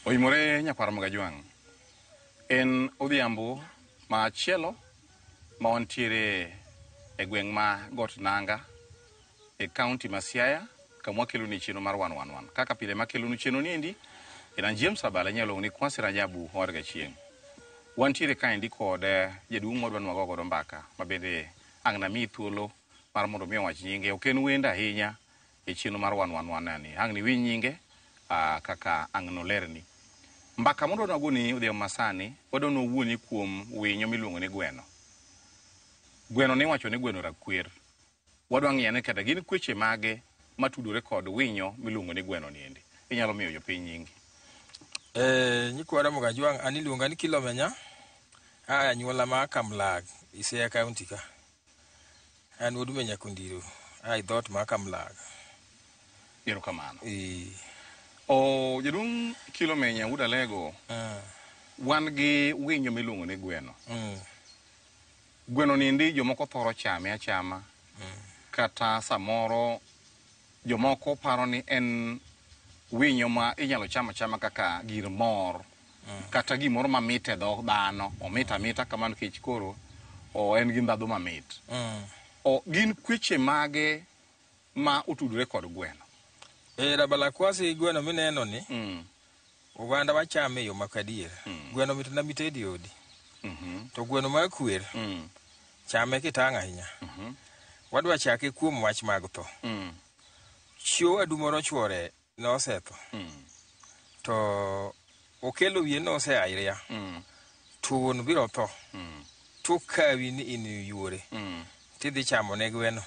Oimore nyakwar Mgajwang'. En odhiambo machielo ma wantiere e gweng' ma Got Nanga e kaunti ma Siaya kama wakeloni chenro mar Wan Wan Wan. Kaka pile makelonu chenro niendi en an James Abala inyalo luongo ni Kwasi Rajabu owar Gachieng'. Wantiere kaendi kod jaduong' mwadwa ni wago godo mbaka ma bende ang' namiyi thuolo mar mondo mi owach nyinge. Ok en wendo ahinya e chenro mar Wan Wan Wan ni ang' niwinj nyinge kaka ang' nolerni. Mbaka modwa nwagoni odhiambo masani, wadwa nwawuoni kuom winyo miluongo ni gweno. Gweno niwacho ni gweno rakwer. Wadwa ng'iyo ane kata gin kweche mage matudore kod winyo miluongo ni gweno niendi. Inyalo miyo jopiny nyingi. Nyikwa Ramogi Ajwang', an iluonga ni Kilo Menya, aa e anyuola ma Kamlag, Siaya County ka. An wuod Menya Kondiro, aa e dhoot ma Kamlag. Erokamano. O jaduong' Kilo Menya wuod Alego, wan gi winyo miluongo ni gweno. Gweno niendi jomoko thoro chame achama, kata samoro jomoko paro ni en winyo ma inyalo cham achama kaka gir mor, kata gimoro mamit e dho dhano, omit amita kamano nikech koro o en gi ndhadhu mamit. O gin kweche mage ma otudore kod gweno? Rabalakwasi gweno mineno ni, oganda wachame e yo mak adier. Gweno mit na mitedi odi. To gweno mar kwer, chame kitang' ahinya. Wadwa chake kuom wach mag tho. Chio wadu moro chuore nosetho. To okelo wiye nosea iria. To wuon biro tho. To kawi ni in yuore. Tidhi chamo ne gweno.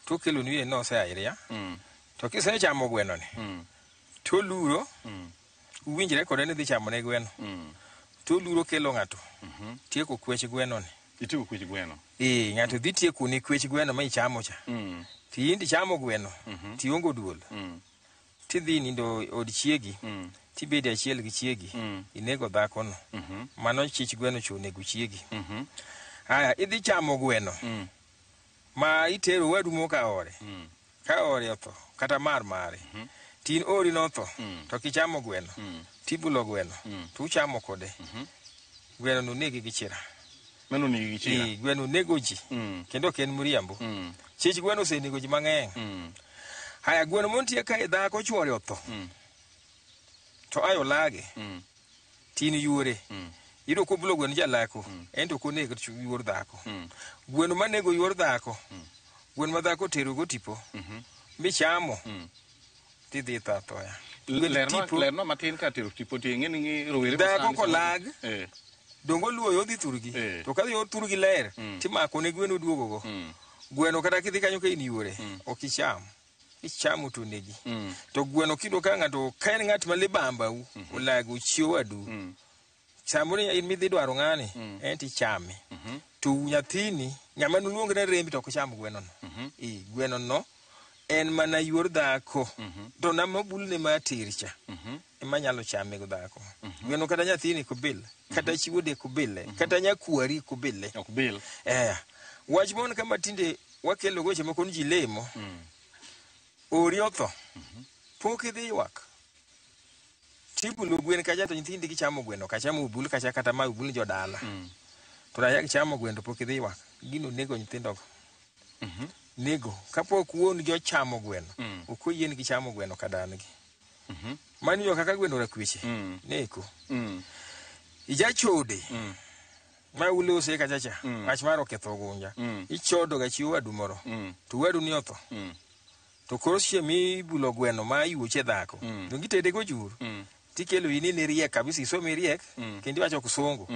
To okelo ni wiye nosea iria. To kisechamo gweno ni, to luro, uwinjre kode ni dhi chamo ne gweno. To luro kelo ng'ato. Tieko kwech gweno ni. Itieko kwech gweno. Ng'ato dhi tieko ni kwech gweno ma ichamo cha. To in tichamo gweno, tiongo duol. Tidhi nindo od chiegi, tibede achiel gi chiegi, inego dhakono. Mano chich gweno cho onego chiegi. Aya, idhi chamo gweno, ma itero wadu moka ore. Ka ore otho, kata mar mare. Tin ori notho, to kichamo gweno, tibulo gweno, to uchamo kode. Gweno no negi gi chira. Mano negi gi chira. Gweno nego ji, kendo ok en mriambo. Chich gweno osenego ji mang'eny. Haya, gweno montie kae dhako chuore otho. To ayo lage. Tin yuore. Iyudo kobulo gweno jalako, en to ok oneg yuor dhako. Gweno manego yuor dhako, gweno ma dhako otero go tipo, michamo, tidhi tho athoya. Lerno matin ka tero tipo to ing'e ni rowere dhako kolag, dongo luwo yo dhi thurgi. To ka yo thurgi ler, timako ne gweno duogo go. Gweno kata kidhi kanyo ka in yuore, ok icham. Ichamo to negi. To gweno kiyudo ka ng'ato, ka en ng'at ma libambau, olago chiew wadu. Samoro in midhi dwaro ng'ani, en tichame. To nyathini, ng'ama noluong ne rembi to ok cham gweno no. Gweno no en mana yuor dhako. To nama obulne ma ter cha, ema nyalo chame go dhako. Gweno kata nyathini kobil, kata chi wuode kobile, kata nyakwari kobile. Ok bil. Wach mon kama tinde wakelo weche moko ni ji lemo. Ori otho. Pok idhi ywak. Tibulo gwen kacha to nyithindi gichamo gweno kacha ma obul kacha kata ma obul jodala. To raia gichamo gweno to pok idhi ywak. Gino nego nyithindogo. Nego. Kapok wuon gi ochamo gweno, ok oyien gi chamo gweno ka dan gi. Mano yo kaka gweno rakweche. Neko. Ijachode. Ma ulose kacha cha. Wach mar oketho gunja. Ichodo ga chi wadu moro. To wadu ni otho. To koro chieng' mibulo gweno ma yuoche dhako. Donge itede gojur. Tikelo in in riek kabisa, isomo iriek, kendo iwacho kisungu.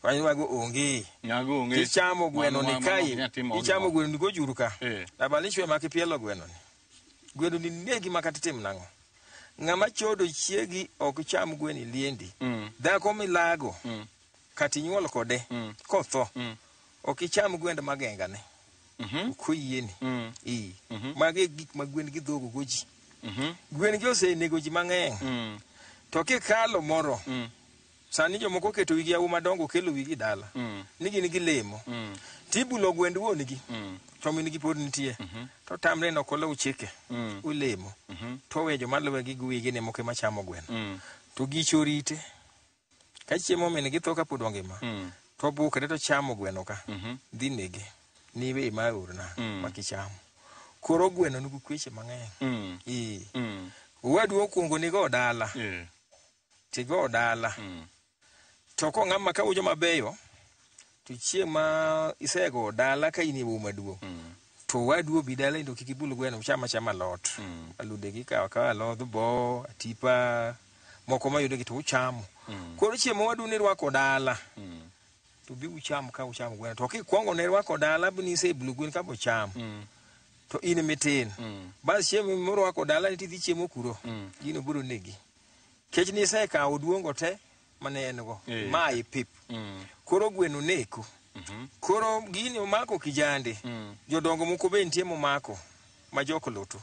Wacho mago onge. Nyago onge. Tichamo gweno ni kae, ichamo gweno ni gojur ka. Abali chwe mak ipielo gweno ni. Gweno ni negi ma kata itim nang'o. Ng'ama chodo chiegi ok cham gweno iliendi. Dhako milago, kata inyuol kode, kotho, ok icham gwend magengane. Ok oyieni. Mago e gik ma gwen gi dhogo go ji. Gwen gi osenego ji mang'eny. To kikalo moro, sani jomoko oketo wigi yawu madongo kelo wigi dala. Ni gin gilemo. Tibulo gwend wuon gi. To min gi pod nitie. To tamre no ok oluw chike. Olemo. To owe joma luwe gi wigi ni moko ema chamo gweno. To gicho rite. Ka chiemo min gi tho kapod ongima. To bukre to chamo gweno ka. Dhi nege. Ni we ma orna makichamo. Koro gweno nigi kweche mang'eny. Owadu okwongo nigo dala. Tigo dala. To ko ng'ama ka ujo mabeyo to chieng' ma isego dala ka in e boma maduong'. To wadu obi dala endo kik ibul gweno ucham achama alot. Alode gi kawa kawa alodh bo, atipa, moko mayudo gi to uchamo. Koro chieng' ma wadu ni rwako dala. To bi ucham ka uchamo gweno. To kikwongo ne rwako dala bi nisebulo gwen ka bocham. To in mitin. Bas chieng' morwako dala ni tidhi chiemo kuro. Gino biro negi. Kech nisekawo duongo te mane en go. Ma e pip. Koro gweno neko. Koro gini omako kijande. Jodongo moko be nitie momako ma jok luto.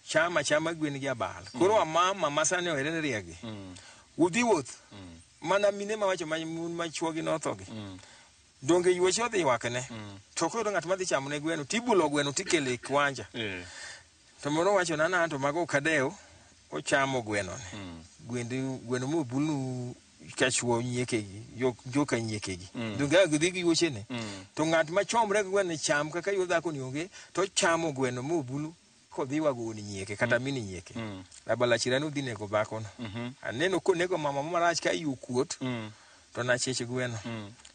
Chama chama gwen gi abal. Koro amama masani ohere ni riegi. Udhi wuoth. Mana mine mawacho ma mon ma chuogi nothogi. Donge yuoche odhi ywakne. To koyudo ng'at madhi chamo ne gweno tibulo gweno tikele e kiwanja. To moro wacho na na to mago ok adew ochamo gweno ni. Gweno mobulnu ka chuo nyiekegi, joka nyiekegi. Donge gidhi gi yuochene. To ng'at ma chomre gi gweno cham kaka yo dhako ni onge to chamo gweno mobulu kodhi ywago wuon nyieke kata min nyieke. Rabala chira nodhi nego dhakono. Aneno konego mama marach ka iye okuot to nachich gweno.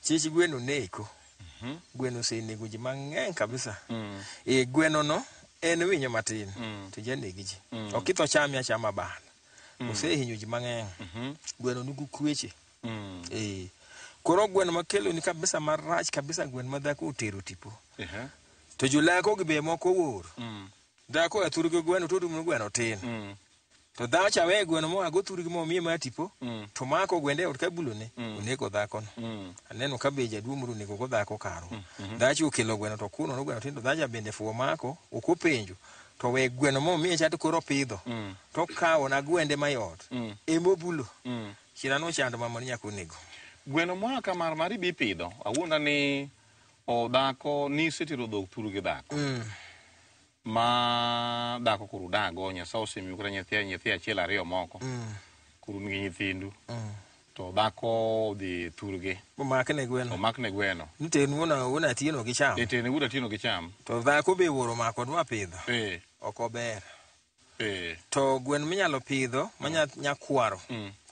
Chich gweno neko. Gweno osenego ji mang'eny kabisa. E gweno no en winyo matin to janegi ji. Ok itho chame achama bal. Osehinyo ji mang'eny. Gweno nigi kweche. Koro gweno makelo ni kabisa marach kabisa gweno ma dhako otero tipo. To jolako gi be moko wuor. Dhako e thurgi gweno to odumo gweno tin. To dhacha we gweno moa go thurgi momiye ma tipo. To mako gwende ot kabulone onego dhakono. Aneno ka be jaduong' moro onego go dhako karo. Dhacha okelo gweno to kuno no gweno tin to dhacha bende fuwo mako ok openjo. To we gweno momiye cha to koro pidho. To kawo na gwende mayot. Emobulo. Chira nochando mama ni nyaka onego. Gweno moa ka mar mari bi pidho. Awuonda ni o dhako ni isetero dhok thurgi dhako. Ma dhako koro udago Nyasaye osemiyo kata nyathi achiel ariyo moko. Koro un gi nyithindu. To dhako odhi thurgi. Omakne gweno. Omakne gweno. Nitern wuon Atieno gi cham. Iterne wuon Atieno gi cham. To dhako be wuoro omako dwa pidho. Ok ober. To gweno minyalo pidho ma nyakwaro.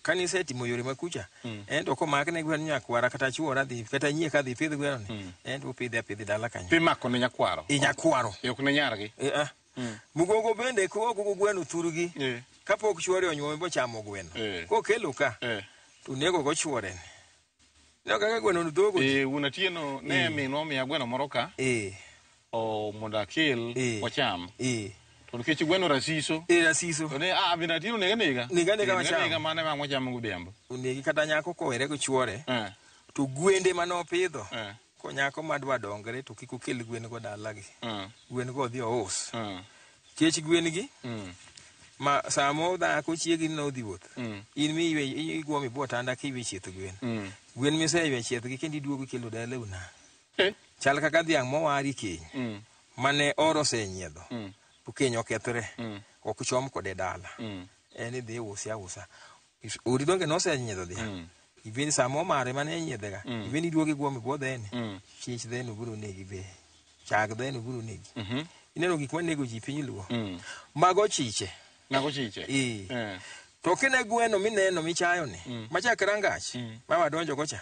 Kanisetimo yore makucha. En to komakne gweno nyakwara kata chuora dhi kata nyie ka dhi pidh gweno ni. En to opidhe apidhi dala kanyo. Pimako ne nyakwaro. E nyakwaro. E ok ne nyargi. Mugongo bende ko ok gweno thurgi. Kapok chuore onyuome bochamo gweno. Kokelo ka. To nego go chuore. Ne kaka gweno no dhogo. Wuon Atieno ne minwa omiya gweno moro ka. O mondo akel wacham. To nikech gweno rasiso. Rasiso. To ne min Atieno nega nega. Nega nega wacham. Nega mane ma wachamo godhiambo. Onegi kata nyako kowere go chuore. To gwende mane opidho. Ko nyako madwa dongre to kik okel gwen go dalagi. Gwen go odhi ous. Kech gwen gi. Ma samo dhako chiegi nodhi wuoth. In mi igwo mi bwo tanda kiwe chieth gwen. Gwen miseywe chieth gi kendo iduogo kelo dalau na. Chal kaka dhiang' mowari keny. Mane oro osenyiedho. To keny okethore. Ok chom kode dala. En idhi use ausa. Odi donge nosenyiedho dhiang'. Ibende samo mare mane nyiedhega. Ibende iduogo igwo mi bwo dheni. Chich dheno biro negi be. Chag dheno biro negi. Ineno gik manego ji piny luo. Mago chiche. Mago chiche. To kine gweno mineno michayo ni. Machak rangach. Ma wadonjo gocha.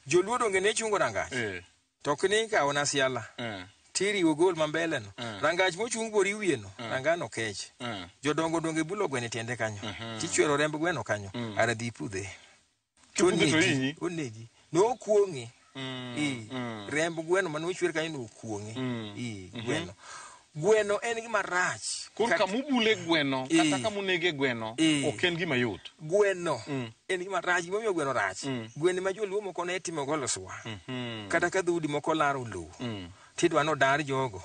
Joluo donge ne chungo rangach. To kini kawo na siala. Tiriwo gol mambele no. Rangach mochung bori wiye no. Rangano kech. Jodongo donge bulo gweno e tiende kanyo. Tichwero remb gweno kanyo. Ara dhi pudhe. Onegi. Onegi. Nokuong'e. Remb gweno manochwer kanyo nokuong'e. Gweno. Gweno en gima rach. Koro kamubule gweno, kata kamunege gweno, ok en gima yot. Gweno en gima rach, gimomiyo gweno rach. Gweno ma joluo moko ne timo go loswa. Kata ka dhoudi moko laro lowo. Tidwa nodar jogo.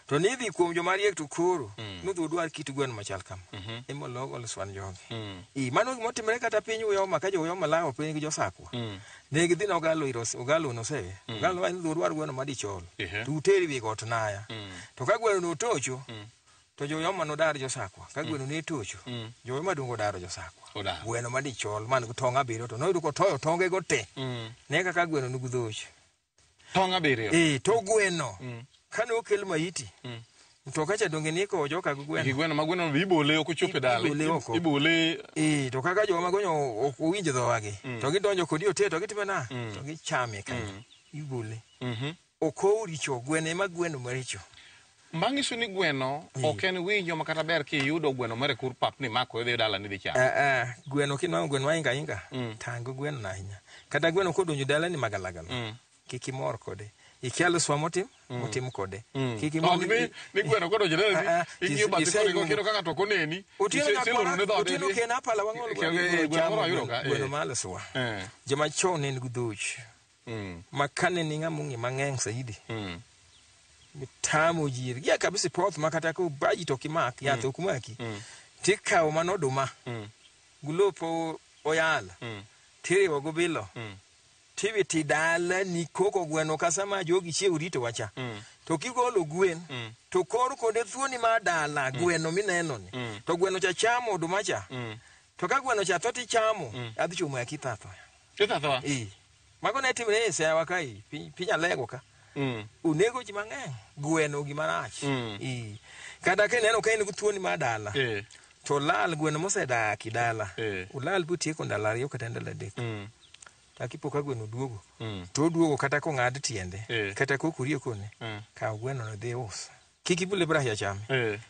To nidhi kuom joma riek to koro nodhi odwar kit gweno machal kama. Ema ologo loswa jogi. Mano gima otimore kata piny Uyoma ka jo Uyoma lawo piny gi josakwa. Ne gidhi na Ogalo ir Ogalo nosewe. Ogalo wacho ni dhi udwar gweno madichol. To uter wi got Naya. To ka gweno notocho, To joyoma nodar josakwa ka gweno ne tocho. Joyoma dongo daro josakwa. Gweno madichol man gi tong' 7 to noyudo kotoyo tonge go te. Ne kaka gweno nigi dhoch. Tong' 7. To gweno. Kane okel maiti. To kacha donge ni ko joka gi gweno. Gi gweno ma gweno ibole ok ochopo e dala. Ibole. To kaka joma gonyo ok owinj dhowagi. To gidonjo kodi ote to gitime na. To gichame kanyo. Ibole. Okow richo gweno ema gweno maricho. Manyiso ni gweno ok en winyo ma kata ber kiyudo gweno mar e kor pap ni mako idhi dala ni dhi chamo. Gweno kinwang'o gweno mainga inga. Tang' gweno na ahinya. Kata gweno kodonjo dala ni magalagala. Kik imor kode. Ikia luswa motim, motim kode. Kik imor ni gweno kodonjo dala ni ing'iyo bathe kode kendo kaka to koneni. Otieno kena apala wang'ol gweno. Gweno ma luswa. Joma chon ne nigi dhoch. Ma kane ni ng'ama ong'e mang'eny saidi. Mitamo jir. Gia kabisa poth makata ko baji to kimak yath ok maki. Tikawo mano oduma. Gulopo oyala. Tiriwo go bilo. Tiwiti dala ni koko gweno kasama jogi chiew rito wacha. To kigolo gwen. To kor kode thuoni ma dala gweno mineno ni. To gweno cha chamo oduma cha. To ka gweno cha to tichamo. Adhi chomo ya kithatho. Kithatho? Mago ne timre e sewa kai piny alego ka. Onego ji mang'eny gweno gima rach. Kata kineno ka in gi thuoni ma dala. To lal gweno mosedak e dala. Olal botieko ndalo 2 kata ndalo 3. Takipo ka gweno duogo. To oduogo kata kong'ad tiende. Kata kokurie kone. Kaw gweno no dhi us. Kik ibule brahia chame.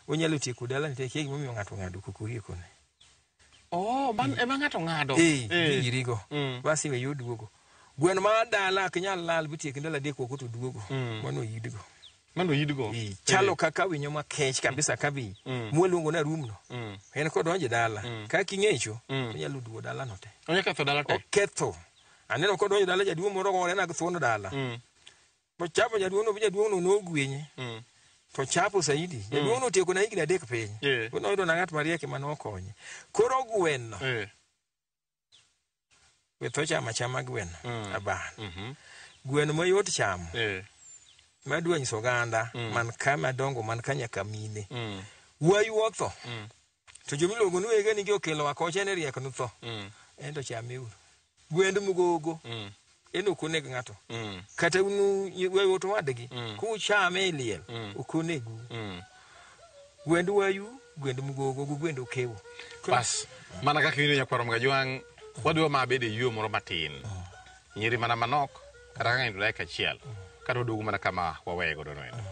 Onyalo tieko dala nitie kia gimomiyo ng'ato ong'ado kokurie kone. Man ema ng'ato ng'ado. Irigo. Basi we duogo. Gweno ma dala ok nyal lal botiek ndalo 3 oko to duogo. Mano yidgo. Mano yidgo. Chalo kaka winyo makech kabisa kabi. Mwaluongo na rumno. En kodonjo dala. Kaka ing'echo, onyalo duogo dala no te. Onyalo ketho dala te. Oketho. Aneno kodonjo dala jaduong' moro gore na thuono dala. Bochapo jaduong' no jaduong' no nogwenye. To chapo saidi. Jaduong' no otieko na higni 3 piny. Noyudo na ng'at mariek ema nokonye. Koro gweno. We tho chama chama gweno. Abana. Gweno mayot chamo. Madwa nyiso oganda man ka madongo man ka nyaka mine. Wayu otho. To jomiluongo ni wege ni okelo akocha ne riek notho. En to chameuru. Gwend mugogo. En ok oneg ng'ato. Kata unu wayu to wadgi. Kuchame e liel. Ok onegu. Gwend wayu, gwend mugogo gi gwend okewo. Bas, mana kaka ineno nyakwar Mgajwang', wadwa ma bede yueyo moro matin. Nyiri mana manok, kata ka ng'ato dakika achiel. Kata waduogo mana kama waweye godo no endo.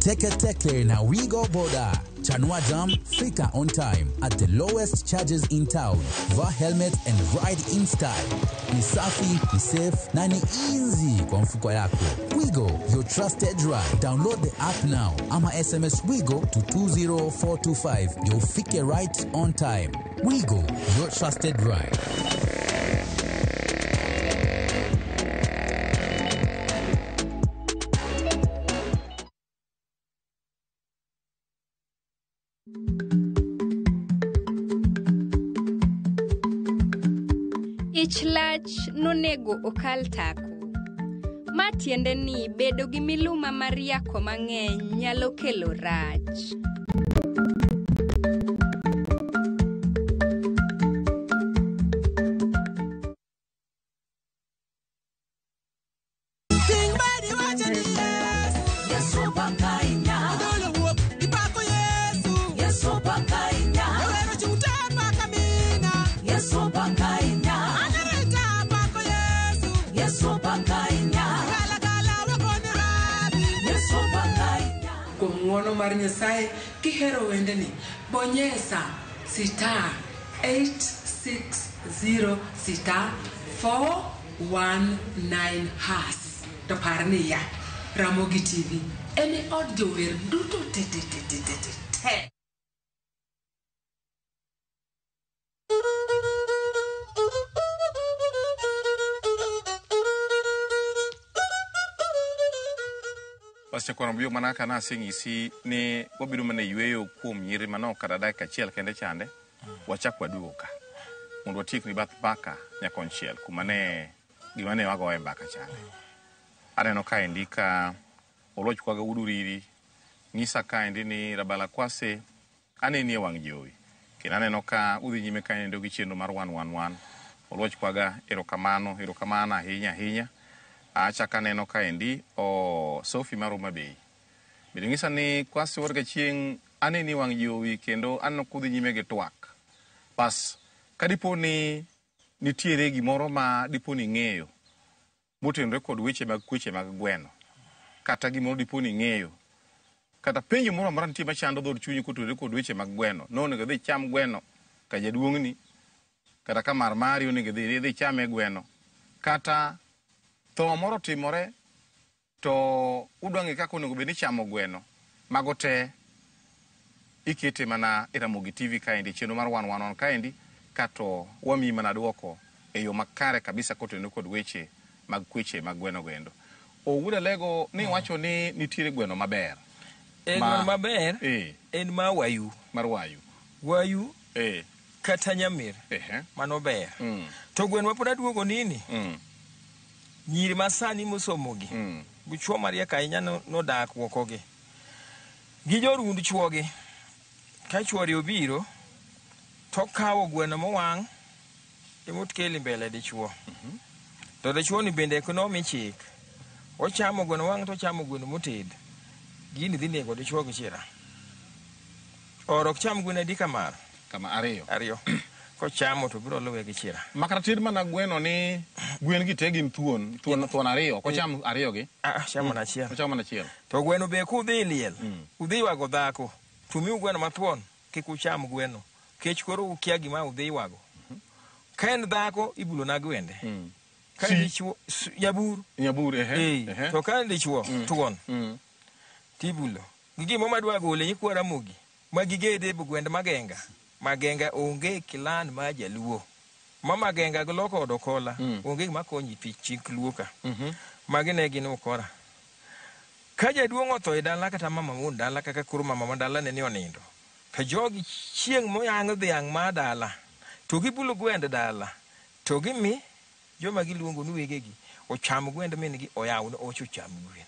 Teke Teke na Wigo Boda. Chanua Jam, fika on time at the lowest charges in town. Vaa helmet and ride in style. Ni safi, ni safe na ni easy kwa mfuko yako. Wigo, your trusted ride. Download the app now. Ama SMS Wigo to 20425. You'll fike right on time. Wigo, your trusted ride. Ich lach nonego okal tako. Ma tiende ni bedo gi miluma mar yako mang'eny nyalo kelo rach. Kuom ng'wono mar Nyasaye kihero wendeni, bonyesa star 860 star 419 hash. To par niya, Ramogi TV en e od jower duto te te te te te te te. Bas nyakwar Mbuyo, mana kaka naseng'isi ni wabiro mana yueyo kuom nyiri manok kata dakika achiel kende chande. Wachak waduogo ka mondo watiek ni bath mbaka nyakonchiel kuma ne gima ne wagoye mbaka chande. Aneno kaendi ka Oluoch Kwaga wuod Uriri nyisa kaendi ni Rabala Kwase aneni e wang' jowi. Kendo aneno ka udhi nyime kaendo gi chenro mar 111. Oluoch Kwaga erokamano, erokamano ahinya ahinya. Achak aneno kaendi o Sophie mar Homa Bay. Bende nyisa ni Kwase wuod Gachieng' aneni e wang' jowi kendo aneno kudhi nyime gi twak. Bas, kadipo ni nitiere gimoro ma dipo ni ing'eyo motenore kod weche mag kweche mag gweno, kata gimoro dipo ni ing'eyo, kata penjo moro amora nitie machando dhood chunyi kotenore kod weche mag gweno, nonego idhi icham gweno ka jaduong'ni, kata ka mar mari onego idhi ichame gweno, kata tho moro otimore to udwa ng'e kaka onego bed ni ichamo gweno, mago te ikete mana e Ramogi TV kaendi, chenro mar 111 kaendi, kato wamiyi mana duoko e yo makare kabisa kotenore kod weche mag kweche mag gweno goendo. Owuod Alego ni wacho ni nitiere gweno maber. Gweno maber en ma wayu. Mar wayu. Wayu kata nyamir. Mano ber. To gweno mapod aduogo nini? Nyiri masani mosomogi. Gi chuo mariek ahinya nodak wokogi. Gi jorund chuogi. Ka chuori obiro, to kawo gweno mowang' emotkeli mbele dichuo. To dichuo ni bende ok nomi chik. Ochamo gweno wang' to ochamo gweno moted. Gini dhi nego dichuo gi chira. Or ok cham gweno adi kamano? Kama ariyo. Ariyo. Kochamo to biro luwe gi chira. Makata ted mana gweno ni gwen gi te gin thuon, thuon, thuon ariyo, ok ocham ariyo gi? Chamo mana achiel. Ochamo mana achiel. To gweno be kudhi liel, udhi ywago dhako, to umiu gweno mathuon, kik ucham gweno. Kech koro ukia gima udhi ywago. Ka en dhako, ibulo na gwende. Ka en dichuo, nyabur. Nyabur, ehe, ehe. To ka en dichuo, thuon. Tibulo. Gi gimo madwa gole nyikwa Ramogi, ma gigede gwend Magenga. Magenga onge kilan ma jaluo. Ma Magenga gi loko od okola, onge gima konyi pi chik luo ka. Magi ne gin ukora. Ka jaduong' otho e dala kata mama wuon dala kaka koro mama ma dala ne ni onindo. To jogi chieng' moyang' dhiang' ma dala, to gibulo gwend dala, to gimi joma giluongo ni wegegi ocham gwend min-gi, oyaw ne ocho ocham gwen.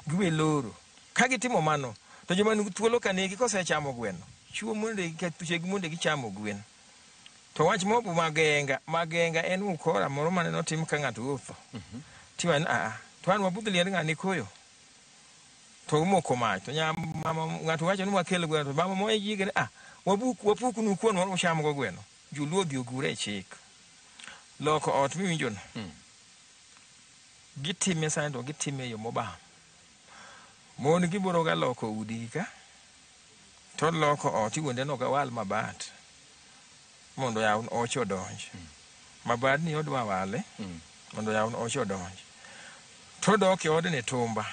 Giwe loro. Ka gitimo mano, to joma nigi thuolo ka negi kosechamo gweno, chuo monde gi thuche gi monde gichamo gwen. To wach mobu Magenga, Magenga en ukora moro mane notim ka ng'ato otho. Tiwa ni, to an wabudh liend ng'ani koyo. To umoko mach, to nya mama ng'ato wacho ni wakel gweno, to mama moye yige ni, wapuk nu kuon moro ucham go gweno. Joluo odhi ogure e chik. Loko ot miwinjo no. Gitime sani to gitime e yo mobam. Mon gibiro ga loko udi ka, to loko ot iwuonde no gawal mabat mondo yaw oche odonj. Mabat ni odwa wale mondo yaw oche odonj. To dok e odni tumba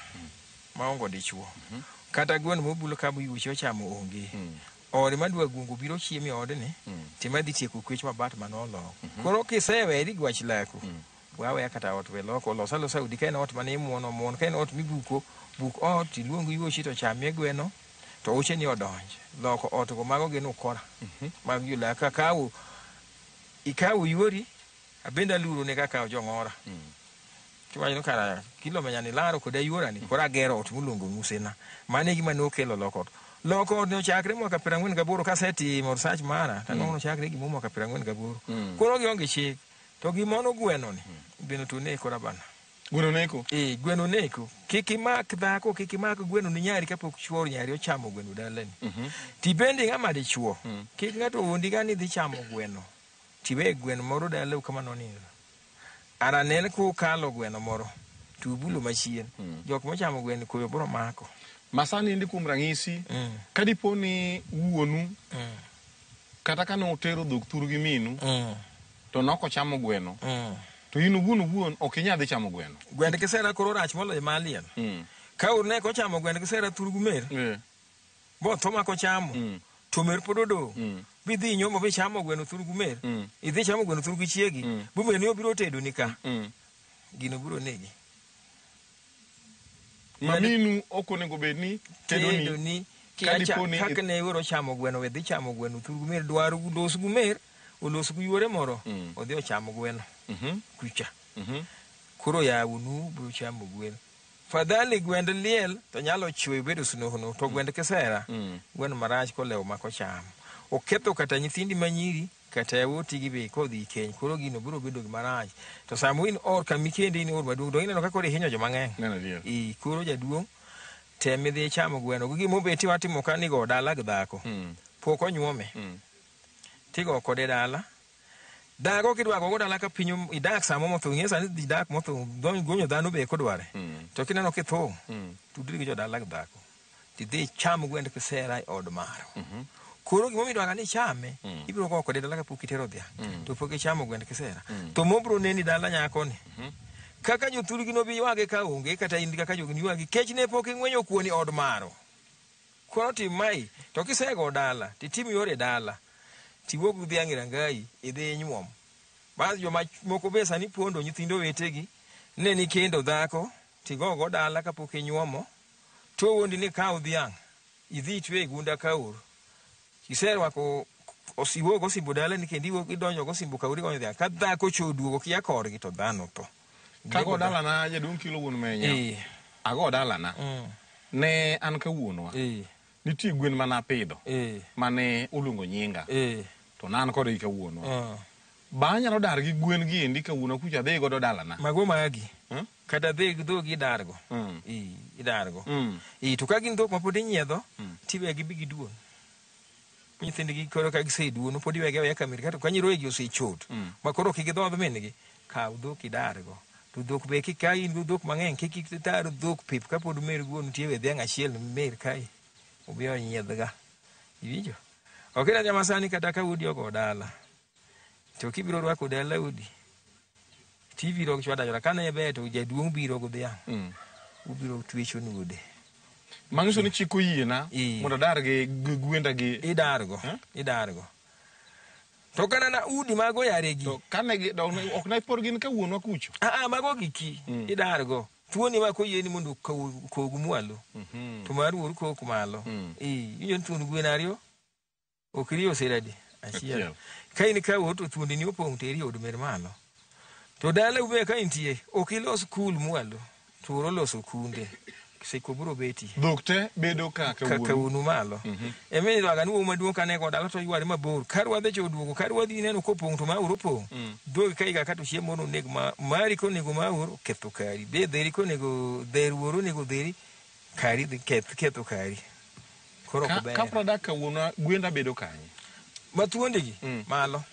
maongo dichuo. Kata gweno mobulo ka yuche ochamo onge. Ode madwa gungo biro chiemo e odni, tima dhi tieko kwech mabat mane oloko. Koro kiseweri gi wach laku, waweya kata ot we loko, los alosa udi ka en ot mane imuono muon, ka en ot mibuko, buk ot, iluong yuochi to chamie gweno, to uche ni odonj. Loko ot go mago gin ukora. Mag jolak ka kawo, ikawo yuori, abende aluro ne kaka jong'ora. Kiwacho ni kara kilo menya ni laro kod ayuora ni, koro agero ot miluongo Musena. Mano e gima nokelo loko ot. Loko ot ne ochakre mwaka 48 kasetimo research mara, to anwang'o nochakre gimoro mwaka 48. Koro gionge chik. To gimono gweno ni, gweno to neko rabana. Gweno neko? Gweno neko. Kik imak dhako, kik imak gweno ni nyari kapok chuor nyari ochamo gweno dalani. Tibende ng'ama dichuo, kik ng'ato wuondi ga ni dhi chamo gweno. Tiwe gweno moro dalau kama nonindo. Ara nen kukalo gweno moro, to ubulo machien. Jok mochamo gweno koyo biro mako. Masani endi kuom ranyisi, ka dipo ni wuonu, kata ka notero dhok thuru gi minu, to nok ochamo gweno, to in owuon owuon ok inyal dhi chamo gweno. Gwend kisera koro rach moloyo ma liel. Ka urne kochamo gwend kisera thuru gi mer, bo tho ma kochamo, to mer pod odong'. Bidhi nyombo bichamo gweno thuru gi mer, idhi chamo gweno thuru gi chiegi, bo mer ni obiro tedo ni ka. Gino biro negi. Ma minu ok onego bed ni tedo ni. Tedo ni. Kaka ne wuoro chamo gweno, we dhi chamo gweno thurgu mer, dwar los gu mer, olos gu yuore moro, odhi ochamo gweno. Kucha. Koro yawunu biro chamo gwen. Fadhali gwend liel to nyalo chwe bedo sunono, to gwend kisera, gweno marach kolewo mako chamo. Oketho kata nyithindi manyiri, kata yawuoti gi be kodhi keny, koro gino biro bedo gima rach. To sama in or kama ikendi in or maduong', to ineno ka koro ihinyo joma ng'eny. Koro jaduong' tem idhi chamo gweno. Gi gima obeti watimo ka ni go dala gi dhako. Pok onyuome. Tigo kode dala. Dhako kidwa gogo dala ka piny idak samo motho, ing'e sani dhi dak motho, gonyo dhano be kodware. To kineno kitho, tudri gi jodala gi dhako. Tidhi cham gwend kisera e od maro. Koro gimomiyo idwaga ni ichame, ibiro gogo kode dala kapok itero dhiang'. To pok ichamo gwend kisera. To mobro neni dala nyakoni. Kaka jothurgi nobi ywage ka onge, kata in kaka jogi ywagi, kech ne pok ing'wenyo kuoni od maro. Koro tim mae, to kisego dala, titim yore dala. Tiwuog gi dhiang' e rangayi, idhi inyuom. Bas joma moko be sani pondo nyithindo wetegi, ne ni kendo dhako, tigogo dala kapok inyuomo, to wuondi ni kaw dhiang', idhi itwe e gunda kaur. Iserwako iwuog osimbo dalani kendo iwuok idonjo gosimbo kaur igonyo dhiang'. Ka dhako cho oduogo kia korgi to dhano tho. Kago dalana jaduong' kilo wuon menya. Ago dalana. Ne an kawuonwa. Nitie gwen mana apidho. Mane oluongo nyinga. To ne an kodgi kawuono. Ba anyalo dar gi gwen gi endi kawuono kucha adhi godo dalana. Mago magi. Kata dhi gi dhogi idargo. Idargo. To ka gin dhok mapod inyiedho, tiwegi bi giduon. Nyithindgi koro ka giseduono pod iwegi aweya kamir kato ka nyiroyegi osechot. Ma koro kik gidhodh min-gi, kaw dhok idargo. To dhok be ka in gi dhok mang'eny kik itar dhok pep kapod mer guon nitie we dhiang' achiel mer kae. Obi onyiedhga. Iwinjo? Ok ina jama sani kata ka udi ogo dala. To kibiro rwako dala udi, tibiro chwado achwada. Kane ber to jaduong' biro gi dhiang'. Ubiro twecho nuode. Manyiso ni chik oyiena mondo adar gi gwenda gi. Idargo. Idargo. To kana na udi mago yaregi. To kane gi ok ne pod gin kawuonwa kucho. Mago giki. Idargo. Thuoni ma koyieni mondo kog mwalo. To mar wuoru kok malo. Iwinjo ni thuond gwen ariyo ok riyo seradi achiel. Ka in ka wuor to thuondini opong' to eri od mer malo. To dala ube ka intie ok ilos kul mwalo. To wuoro oloso kunde. Seko biro betie. Dhok te bedo ka kawuonu malo. Ema idwaga ni wuowi maduong' kane go dala to yware mabor. Ka rwadhe cha oduogo, ka rwadhi ineno kopong' to maur opong'. Dhogi ka iga ka to chiemo moro oneg ma mari konego maur ketho kari. Be dheri konego dher wuoro onego dheri kari dhi ketho kari. Koro ok ber. Ka pod adak kawuono gwenda bedo kanye? Ma thuondegi malo.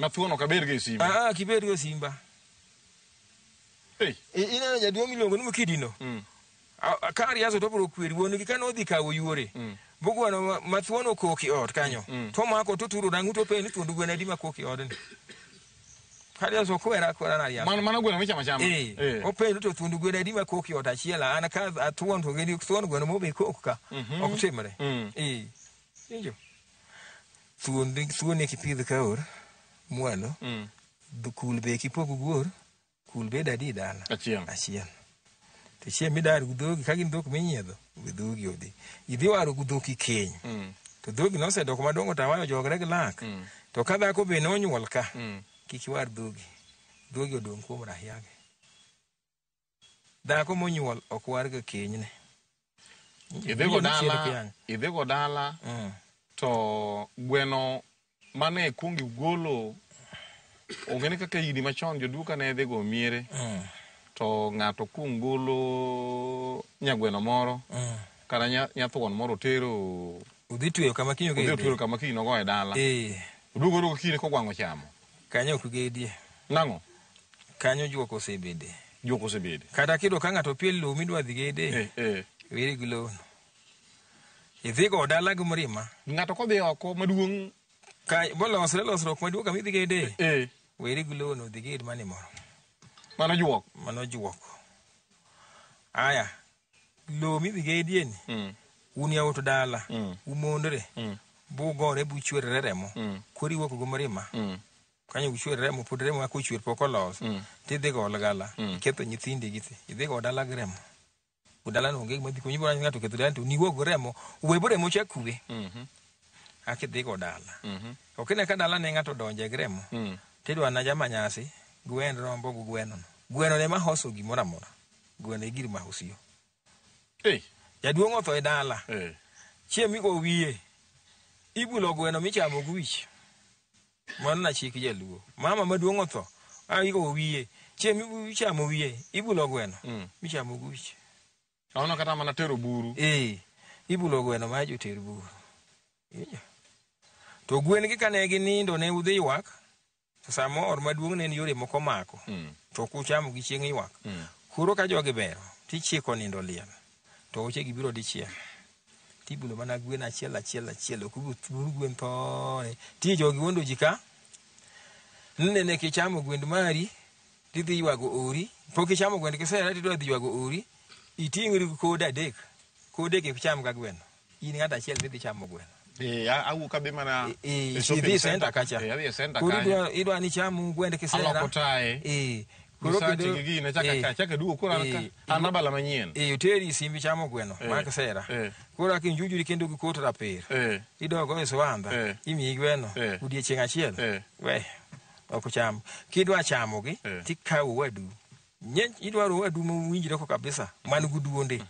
Ma thuon ok abed go e simba. Kibed go e simba. Ineno jaduong' miluongo ni Mkidino. Ka riaso to biro kweri wuon gi kane odhi kawo yuore. Bogweno ma thuon okok e ot kanyo. To mako to turo rang'u to penjo ni thuond gwen adi makok e odni. Ka riaso kwera kwera na riaso. Mano gweno michamo achama. Openjo to thuond gwen adi makok e ot achiel an ka athuon to gini thuon gweno mobe kok ka. Ok timre. Winjo. Thuon kipidh kaor mwalo. Kul be kipog guor. Kul bed adi dala? Achiel. To chieng' midar gi dhogi, ka gin dhok minyiedho, we dhogi odhi. Idhi waro gi dhok ikeny. To dhogi nosedoko madongo to awayo jogre gi lak. To ka dhako be nonyuol ka, kik iwar dhogi. Dhogi odong' kuom rahiage. Dhako monyuol ok war ga kenyne. Idhi go dala, to gweno mane ikuongo igolo onge ni kaka higni machon joduo kane dhi go miere to ng'ato kuong golo nyagweno moro kata nyathuon moro otero odhi tweyo kama kiny ogedie. Odhi otweyo kama kiny nogo e dala. Oduogo oduogo kiny kogwang'o chamo. Kanyo ok gedie. Nang'o? Kanyo juok osebede. Juok osebede. Kata kiyudo ka ng'ato opiel lowo midwa dhi gede. Weri gi lowono. Idhi go dala gi mrima. Ng'ato kodhi oko maduong' Ka bolosre losruok maduong' kama idhi gede. Weri gi lowono dhi ged mani moro. Mano juok. Mano juok. Aya. Lowo midhi gedie ni. Un yawuot dala. Umondre. Bugore buchwerre remo. Koro iwuok go mrima. Kanyo uchwer remo pod remo kochwer pok olos. Tidhi go gala. Iketho nyithindi gi thi. Idhi go dala gi remo. Dala no onge gima dhi konyi bora ng'ato ketho dala to niwuog remo, we remo cha kwe. Akidhi go dala. Ok ine ka dala ne ng'ato donje gi remo. Tidwa na jama nyasi, gwen rombo go gweno no. Gweno ne mahoso gimoro amora. Gweno e gir mahosio. Jaduong' otho e dala. Chieng' migo wiye. Ibulo gweno michamo gi wich. Mano na chik jaluo. Mama maduong' otho. Igo wiye. Chieng' michamo wiye, ibulo gweno michamo gi wich. Ono kata mana tero buru. Ibulo gweno ma joter buru. To gwen gi kane ginindo ne udhi ywak. Samo or maduong' ne en yore moko mako. To ok uchamo gi chieng' ywak. Koro ka jogi bero, tichiko nindo liel. To oche gibiro dichiel. Tibulo mana gwen achiel achiel achiel. Ok uburu gwen thore. Ti jogi wuondo ji ka. Nene kichamo gwend mari, tidhi ywago ori. Pok ichamo gwend kisera tidwa dhi ywago ori. Iting'ri gi kode adek. Kode gi cham ga gweno. In ng'ato achiel midhi chamo gweno. Awuok adhi mana e shopping center kacha. Adhi e center kanyo. Idwa ni cham gwend kisera. Aloko tae. Koro kendo gine chaka duogo koro an abala manyien. Oteri simbi chamo gweno mar kisera. Koro akinjujuri kendo gi kot rapir. Idogo e swanda. Imiyi gweno odiechieng' achiel. We ok cham. Kidwa chamogi tikawo wadu. Idwaro wadu mowinjre ko kabisa man gi duonde.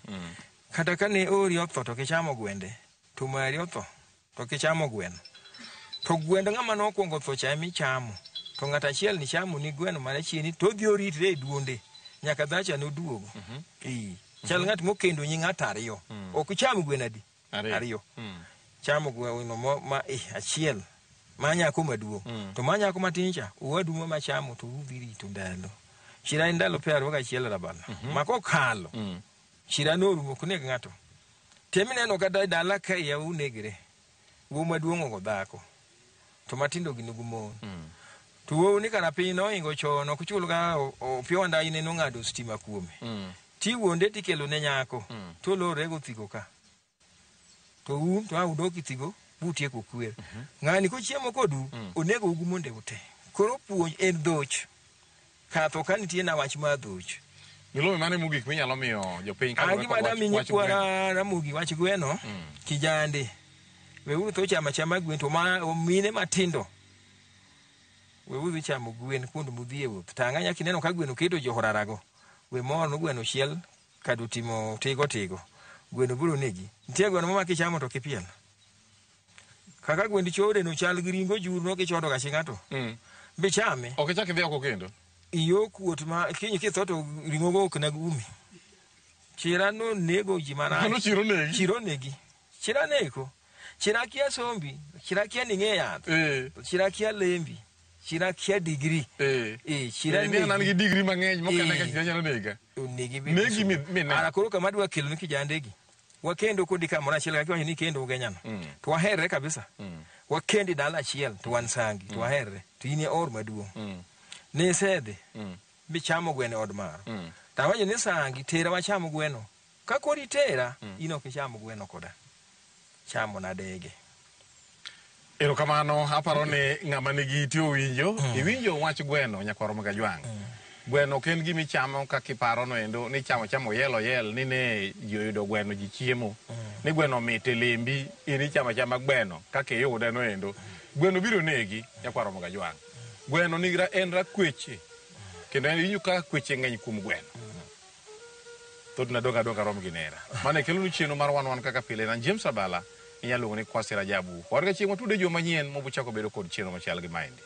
Kata kane ori otho to kichamo gwende, to mari otho to kichamo gweno. To gwend ng'ama nokwongo tho cha emichamo. To ng'at achiel ni chamo ni gweno mare chieni to odhi oritre e duonde nyaka dhacha noduogo. Chal ng'at mokendo nyi ng'at ariyo. Ok cham gweno adi? Ariyo. Chamo gweno ma achiel ma nyako maduong'. To ma nyako matin cha owadu ma chamo to udhi rito ndalo. Chira en ndalo 21 rabala. Ma kokalo chira norumo ok neg ng'ato. Temineno kata dala ka iya unegre. Wuowi maduong' ogo dhako. To matindo gin gi mon. To wuowi ni kara piny nohingo chon ok chul ga Opiyo Wandayi ne nong'ado stima kuome. Ti wuonde tikelo ne nyako. To olorre go thigo ka. To un to udok ithigo butieko kwer. Ng'ani kochiemo kodu onego ugu monde ute. Koro puonj en dhoch. Katho ka nitie na wach mar dhoch. Milome mane mogik minyalo miyo jopiny kaluwore kod wach gweno? Ramogi wach gweno, kijande. Weuru tho chamo achama gwen to ma mine matindo. Weuru chamo gwen kuond mudhi e wuoth. Tang' nyaka ineno ka gweno keto johorarago. We mor no gweno chiel kado timo tigo tigo. Gweno biro negi. Nitie gweno ma kichamo to kipiel. Kaka gwend chode no chal gi ringo jur no kichodo ga chi ng'ato. Bichame. Ok ichak idhi oko kendo. Iyo kuot ma kiny kitho to ring'o go ok nag umi. Chira no nego ji marach. Mano chiro negi. Chiro negi. Chira neko. Chira kia sombi. Chira kia ni ng'e yath. Chira kia lembi. Chira kia digri. Chira negi. An gi digri mang'eny mokane ka chira nyalo nega. Onegi bi. Negi mi ne. Ara koro kama adwa kelo ni kijandegi. Wakendo kodi kamoro achiel kaka iwacho ni kendo Ugenya no. To waherre kabisa. Wakendi dala achiel to wan sangi to waherre. To in e or maduong'. Ne sedhi michamo gweno e od maro. To awacho ni sangi tera wacham gweno. Ka koro itera, in ok icham gweno koda. Chamo na dege. Erokamano, aparo ni ng'ama nigi iti owinjo. Iwinjo wach gweno nyakwar Mogajwang'. Gweno ok en gima ichamo kaka iparo no endo ni chamo chamo oyel oyel ni ne ji oyudo gweno ji chiemo. Ni gweno mit e lembi in ichamo achama gweno kaka iyude no endo. Gweno biro negi nyakwar Mogajwang'. Gweno nigi en rakweche. Kendo en iwinjo kaka kweche ng'eny kuom gweno. Thothne adong' adong' rom gi nera. Mano e kelonu chenro mar wan wan kaka pile. An James Abala, inyalo luongo ni Kwasi Rajabu. Warga chieng' watude juma manyien mobuchako bedo kod chenro machal gi maendi.